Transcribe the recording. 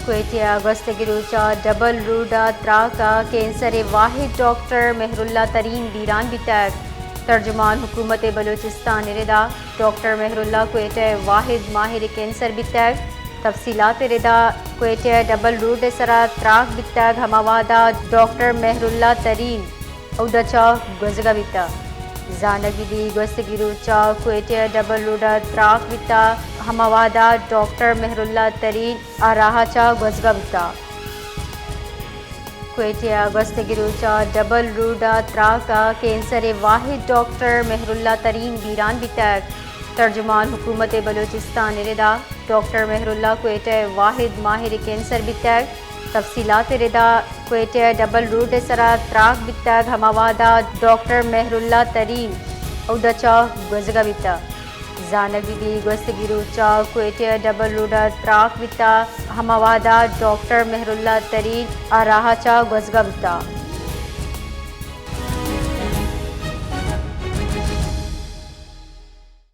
کوئٹہ ءَ گوستگیں روچ ءَ ڈبل روڈ ءِ تراک ءَ کینسر ءِ واحد ڈاکٹر مہراللہ ترین بیران بیتگ۔ ترجمان حکومت بلوچستان ءِ ردا ڈاکٹر مہراللہ کوئٹہ ءِ واحد ماہر کینسر بیتگ۔ تفصیلات ءِ ردا کوئٹہ ءِ ڈبل روڈ ءِ سرا تراک بیتگ، ہما وہدا ڈاکٹر مہراللہ ترین اودا چہ گوزگا بیتگ۔ زانگ بہ بیت گوستگیں روچ ءَ کوئٹہ ءِ ڈبل روڈ ءَ تراک بیتگ، ہما وہدا ڈاکٹر مہراللہ ترین آ راہ ءَ چہ گوزگا بیتگ۔ کوئٹہ ءَ گوستگیں روچ ءَ ڈبل روڈ ءِ تراک ءَ کینسر ءِ واحد ڈاکٹر مہراللہ ترین بیران بیتگ۔ ترجمان حکومت بلوچستان ءِ ردا ڈاکٹر مہراللہ کوئٹہ ءِ واحد ماہر کینسر بیتگ۔ تفصیلات ءِ ردا کوئٹہ ءِ ڈبل روڈ ءِ سرا تراک بیتگ، ہما وہدا ڈاکٹر مہراللہ ترین اودا چہ گوزگا بیتگ۔ زانگ بہ بیت گوستگیں روچ ءَ کوئٹہ ءِ ڈبل روڈ ءَ تراک بیتگ، ہما وہدا ڈاکٹر مہراللہ ترین آ راہ ءَ چہ گوزگا بیتگ۔